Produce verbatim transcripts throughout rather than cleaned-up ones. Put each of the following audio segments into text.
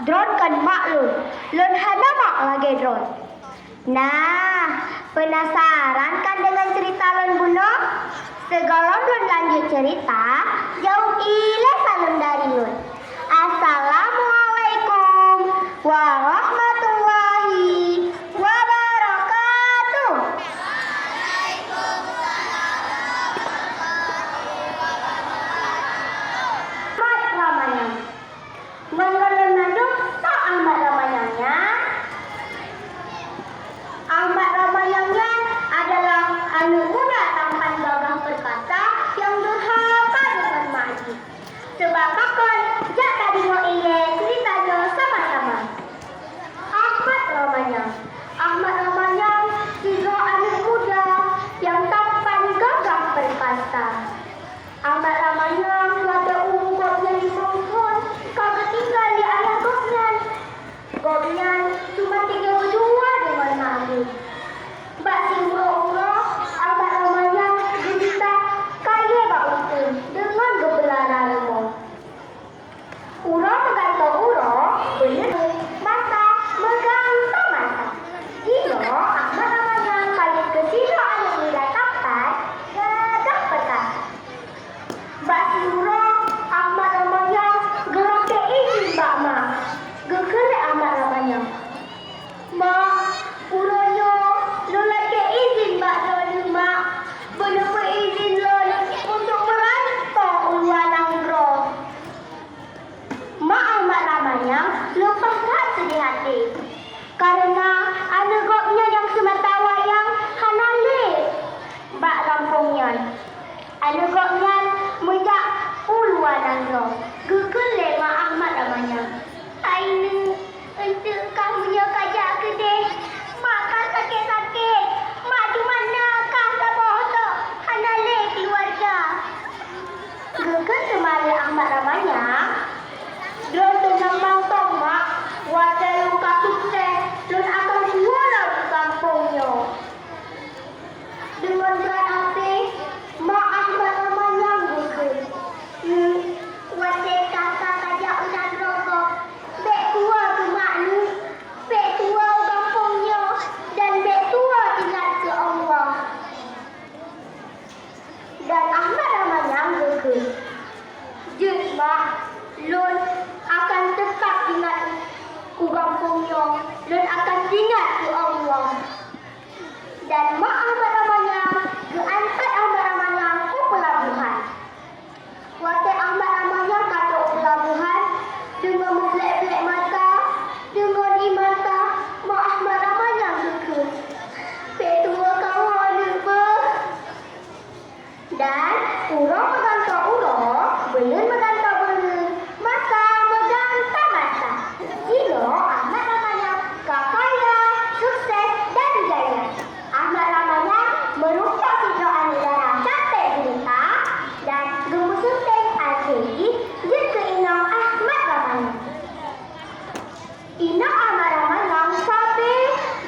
Droen kon mak lôn, lôn hana mak lagée droen. Nah, peunasaran kan deungon ceurita lôn bunoe? Sigohlom lôn lanjut ceurita, jaweueb ilée saleuem dari lôn. Assalamualaikum warahmatullahi wabarakatuh. Mat Ramayang. Ngon lôn mandum, soe Ahmad Ramayang nyan? Ahmad Ramayang nyan adalah aneuëk muda tampan gagah peurkasa nyang durhaka deungon mak jih. Sabab pakon, jak tadeungoe ilée ceurita nyoe sama-sama. Ahmad Ramayang. Ahmad Ramayang sidroe aneuëk muda nyang tampan gagah peurkasa. Ahmad Ramayang watée umu gobnyan limong thon ka geutinggai lé ayah gobnyan. Gobnyan cuma tinggai beudua deungon mak geuh. Bak siuroe-uroe, Ahmad Ramayang geumita kayée bak uteuen deungon geupeulara rumoh. Uroe meugantoe uroe, buleuen masa meugantoe masa. Jinoe Ahmad Ramayang ka jeuet keu sidroe aneuëk muda tampan gagah peurkasa. Bak siuroe Ahmad Ramayang geulakée idhin bak mak. Geukheun lé Ahmad Ramayang, "Mak, uroe nyoe lôn lakée idhin bak droeneueh, Mak. Beuneupeuidhin lôn untuk meurantoe u luwa nanggroe." Mak Ahmad Ramayang leupah that seudeh até, kareuna aneuëk gobnyan nyang seumata wayang hana lé bak gampông nyan. Aneuëk gobnyan meujak u luwa nanggroe, geukheun lé mak Ahmad Ramayang, "Hai neuk, eunteuk kah meunyoe kajak keudeh? Mak kah sakét-sakét, mak teuma na kah saboh tok, hana lé keuluwarga." Geukheun teuma lé Ahmad Ramayang, "Droeneueh teunang mantong, Mak. Watée lôn ka sukses, lôn akan pulang u gampông nyoe." Deungon brat até, mak Ahmad Ramayang geukheun, "Neuk, watée kah ka kajak u nanggroe gob, bék tuwoe keu mak neuk, bék tuwoe u gampông nyoe, dan bék tuwoe teuingat keu Allah." Dan Ahmad Ramayang geukheun, "Jeuet, Mak, lôn akan teutab ingat u gampông nyoe, lôn akan teuingat keu Allah." Dan mak Ahmad Ramayang geuantot Ahmad Ramayang u peulabohan. Watée Ahmad Ramayang ka trok u peulabohan, deungon meublek-blek mata, deungon ié mata, mak Ahmad Ramayang geukheun, "Bék tuwoe kawoe neuk beuh." Dan uroe meugantoe uroe, buleuen meugantoe buleuen, masa meugantoe masa. Jinoe Ahmad Ramayang ka kaya, sukses, dan jaya. Ahmad Ramayang meurumpok sidroe aneuëk dara canték gurita dan geupeuseuteng akhé jih jeuet keu inong Ahmad Ramayang. Inong Ahmad Ramayang sabe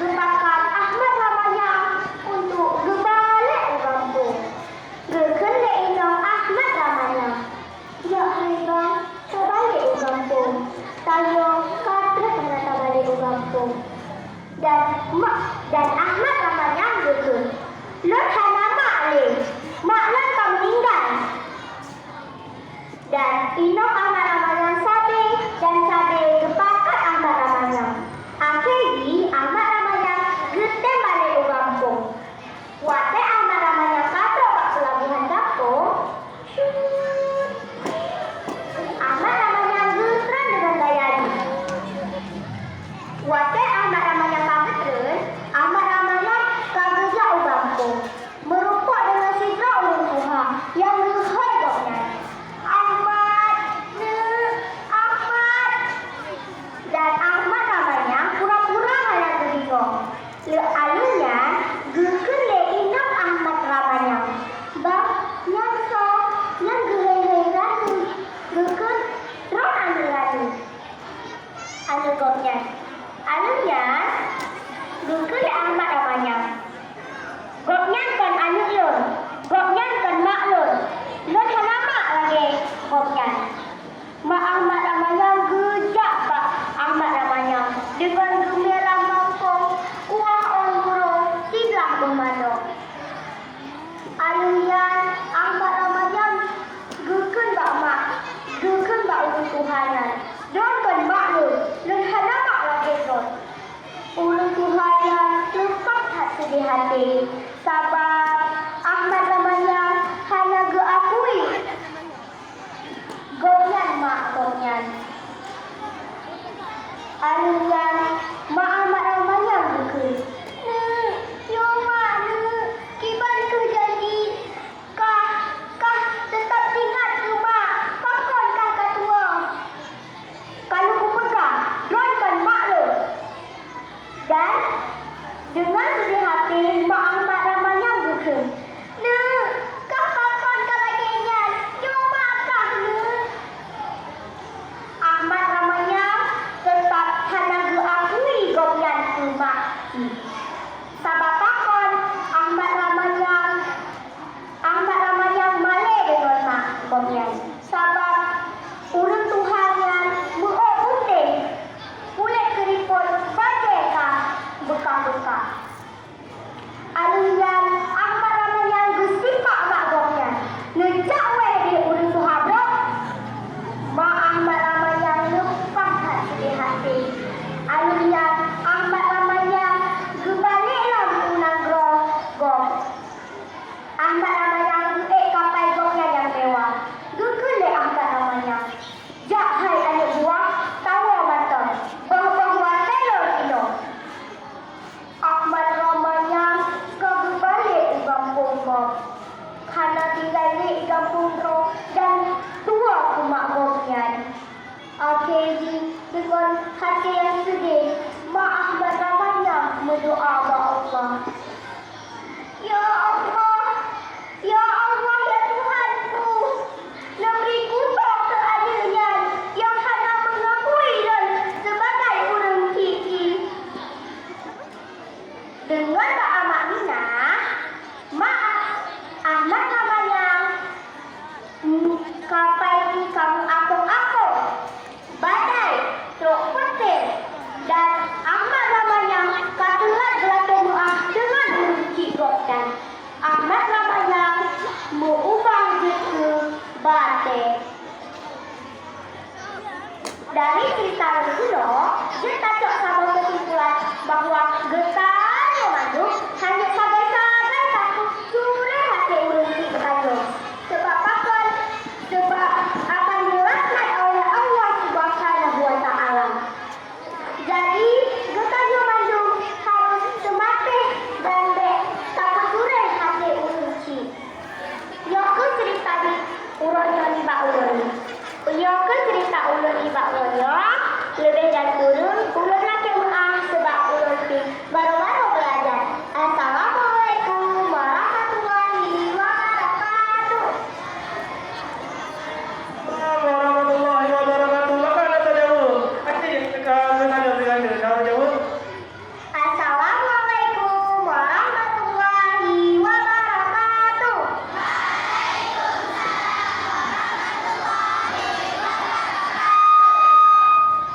geupakat Ahmad Ramayang untuk geubalek u gampông. Geukheun lé inong Ahmad Ramayang, "Ya hai bang, tabalek u gampông. Tanyoe ka treb hana tabalek u gampông." Dan mak, dan Ahmad Ramayang geukheun, "Lôn hana mak lé. Mak lôn ka meuninggai." Dan inong Ahmad Ramayang sabe dan sabe geupakat Ahmad Ramayang. Akhé jih Ahmad Ramayang geutem balek u gampông. Watée Ahmad Ramayang ka trok bak peulabohan gampông, syut, Ahmad Ramayang geutreun deungon gaya jih. Watée Ahmad Ramayang ka geutreun, Ahmad Ramayang ka geujak u gampông. Meurumpok deungon sidroe ureuëng tuha nyang geuhôi gobnyan, "Ahmad, neuk, Ahmad!" Dan Ahmad Ramayang pura-pura hana geudingoe. Lheueh nyan geukheun lé inong Ahmad Ramayang, "Bang, nyan soe nyang geuhôi-hôi rayeuk geukheun droen aneuëk rayeuk?" Aneuëk gobnyan. Aneuëk nyan geukheun lé Ahmad Ramayang, "Gobnyan kon aneuëk lôn, gobnyan kon mak lôn. Lôn hana mak lagée gobnyan." Mak Ahmad Ramayang geujak bak Dari cerita nyoe, jeuet tacok saboh keusimpulan bahwa geutanyoe mandum hana sagai-sagai takot cureh até ureuëng chik geutanyoe. Sebab pakon? Sebab akan dirahmat oleh Allah Subhanahu wa Taala. Jadi, geutanyoe mandum harôh seumatéh dan bék tapeucureh até ureuëng chik. Nyoe kheueh ceurita uroe nyoe nibak ulôn. Nyoe kheueh ceurita ulôn nibak uroe nyoe. Leubeh dan kureueng ulôn lakée meuáh, sabab ulôn pih baru-baru beulajar. Assalamualaikum warahmatullahi wabarakatuh. Warahmatullahi wabarakatuh. Maka anda terjawab. Asyik, ka, ka, ka, ka, ka, ka, ka, jawab. Assalamualaikum warahmatullahi wabarakatuh.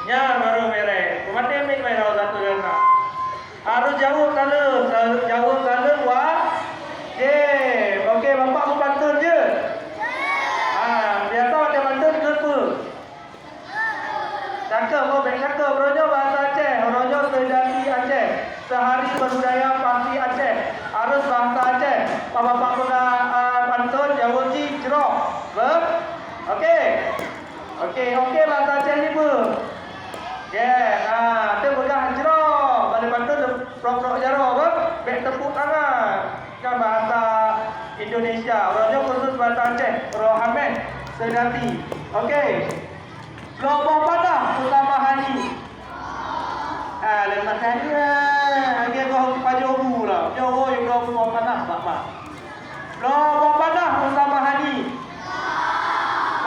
Nyan baru beres. Peumaté mic mai, salah satu jaweueb. Harôh jaweueb saleuem, harôh jaweueb saleuem wajéb. Oke, Bapak meupantôn jeuet? Ha, biasa watée pantôn keupeue? Cakeup, oh, bék cakeup. Uroe nyoe bahasa Aceh, uroe nyoe Seudati Aceh. Sehari Berbudaya Pasti Aceh. Harôh bahasa Aceh. Pak Bapak peugah, ah, pantôn, jaweueb jih jroh. Be? Oke. Oke, oke, bahasa Aceh ni peue? Ye, ah, teupeugah jroh. Bak lé pantôn prok-prok jaroe, be? Bék tepuk tangan. Kan bahasa Indonesia. Uroe nyoe khusus bahasa Aceh. Uroe Hameh, Seudati. Oke. Bloe boh panah beusama Hani. Ah, laén makan. Lagée goh pajoh bu lah. Nyoe woe bloe boh panah bak mak. Bloe boh panah beusama Hani.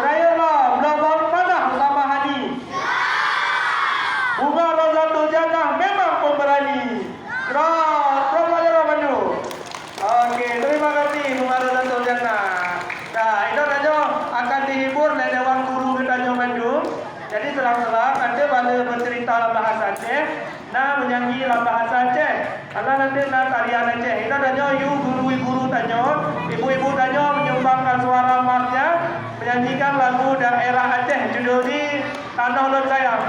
Beurayeuk lom, bloe boh panah beusama Hani. Bunga Rozatul Jannah memang pemberani. Keras, keras pelajaran bandum. Oke, terima kasih Bunga Rozatul Jannah. Nah, inoe tanyoe akan dihibur lé dewan guru geutanyoe bandum. Jadi, selang-selang, até bala beucerita lam bahasa Aceh, na meunyanyi lam bahasa Aceh. Karena nanti na tarian Aceh. Inoe tanyoe yue guru-guru tanyoe, ibu-ibu tanyoe menyumbangkan suara emasnya, menyanyikan lagu daerah Aceh, judul di Tanoh Lôn Sayang.